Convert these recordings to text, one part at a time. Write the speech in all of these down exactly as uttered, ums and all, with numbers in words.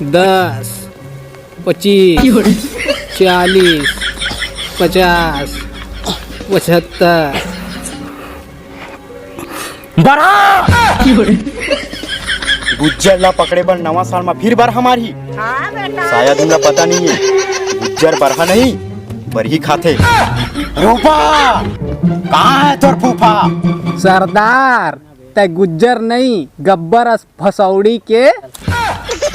दस, पच्चीस, चालीस, पचास, पचहत्तर। बरहा! गुज्जर ला पकड़े बर नवा साल मा फिर बरहा मारही। शायद उनला पता नहीं है, गुज्जर बरहा नहीं, बरही खाथे। रूपा, कहाँ है तोर फूफा? सरदार, तै गुज्जर नहीं, गब्बर अस भसौड़ी के।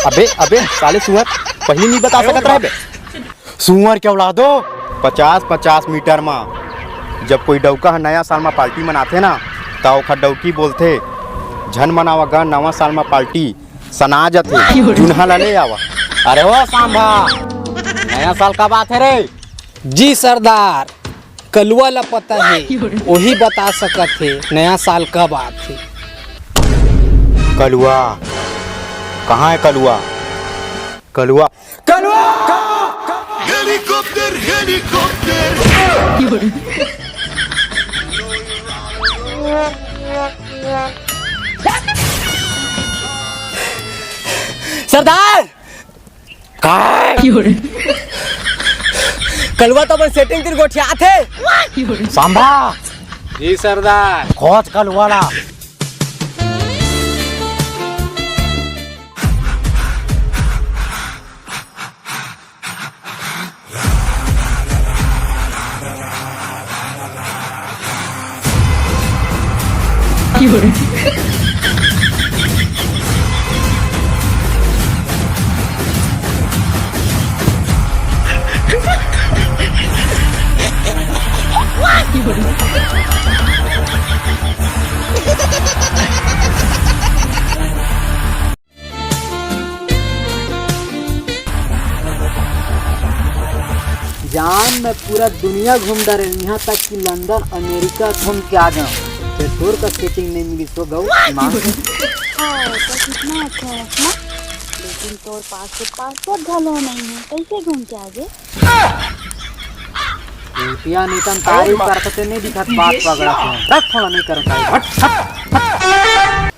अबे, अबे, साले सुअर, पहिली नहीं बता सकत रहे बे। सुअर के औलादो, पचास पचास मीटर मा जब कोई डौका ह नया साल मा पार्टी मनाथे ना, त ओखर डौकी बोलथे, "झन मनावा गा नवा साल मा पार्टी, सना जथे, जुनहा ला ले आवा।" अरे ओ सांभा, नया साल कब आथे रे? जी सरदार, कलुआ ला पता हे, ओही बता सकत हे नया साल कब आथे। कलुआ, कहाँ है कलुआ? कलुआ, कलुआ! Helicopter, helicopter! सरदार! काय? कलुआ तो अपन सेटिंग तीर गोठियाथे। सांभा। जी सरदार। खोज कलुआ ला। जान, मैं पूरा दुनिया घूम डरे, यहाँ तक कि लंदन, अमेरिका घूम के आ गया हूँ। फिर तोर का सेटिंग नहीं मिली, सो गऊ ईमान से। हाँ, तो कितना अच्छा है ना? लेकिन तोर पास तो पासपोर्ट घलो नहीं है, कैसे घूम के आ गए? रुपया नहीं तन तारीफ करते नहीं दिखत, बात पकड़ा। रख, थोड़ा नहीं करता है। हट, हट, हट।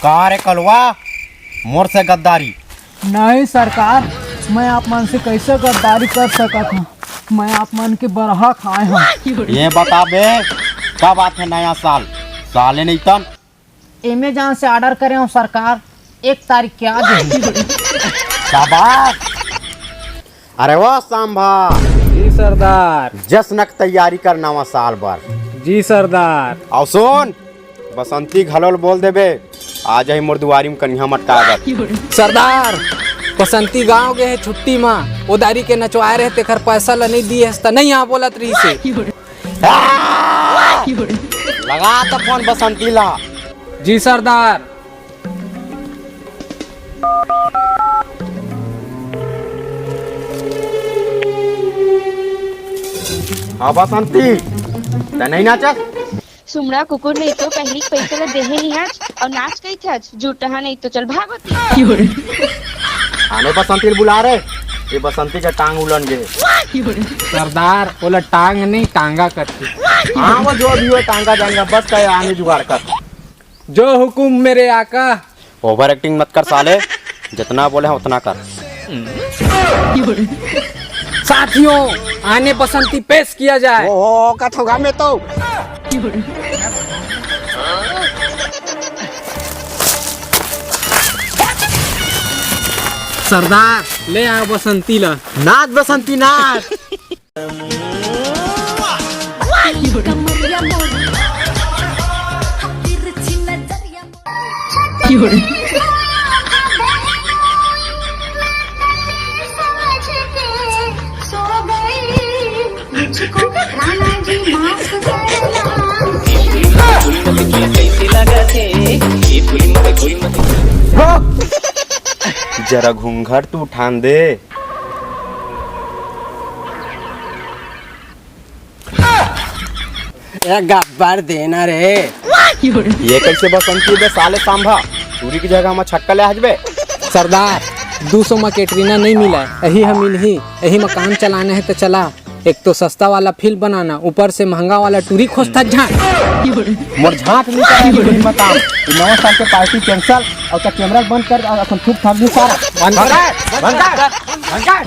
का रे कलुआ, मोर से गद्दारी? नहीं सरकार, मैं आप मन से कैसे गद्दारी कर सकत हूँ? मैं आप मन के बरहा खाए हूँ। ये बता बे, कब आथे नया साल? साले नहीं तन। Amazon से order करे हूँ सरकार, एक तारीख के आ जाही। शाबाश। अरे वाह सांभा। जी सरदार। जश्न के तैयारी कर नवा साल बर। जी सरदार। अउ सुन, बसंती घलो ल बोल देबे, आ जाही मोर दुआरी म कनिहा मटका बर। सरदार, बसंती गांव गे हे छुट्टी मा, ओ दारी के नचवाए रहे, तेखर पैसा ल नइ दिए हस त नइ आ बोलत रहिस हे। लगा त फोन बसंती ला। जी सरदार। हाँ बसंती, तैं नहीं नाचस? सुमड़ा कुकुर नहीं तो पहली पैसा ला देहे नहीं आज और नाच गई थी आज, झूठा नहीं तो चल भागो ती। आने बसंती ल बुला रे, ये बसंती के टांग उलन गे। सरदार, ओला टांग नहीं, टांगा करती। हाँ, वो जो भी हो, टांगा जाएगा, बस का आने जुगाड़ कर। जो हुकुम मेरे आका। Over acting मत कर साले, जितना बोले हैं उतना कर। साथियों, आने बसंती पेश किया जाए। ओ, ओ, का थोगा में तो। सरदार, ले आओ बसंती ला। नाच बसंती नाच। जरा घूंघट तो उठान दे। ए गब्बर देना रे। ये कैसे बसंती बे साले सांभा? टूरी की जगह म छक्का ले हजबे। सरदार, दू सौ म कैटरीना नहीं मिला, यही हम मिलही, यही म काम चलाना है तो चला। एक तो सस्ता वाला फिल्म बनाना, ऊपर से महंगा वाला टूरी खोजता झांट। मोर झांट नहीं करे, ये नहीं बताओ। ये नवा साल के पार्टी कैंसिल। और तो कैमरा बंद कर, अपन थूक थाक नहीं सारा। बंद कर, बंद कर, बंद कर।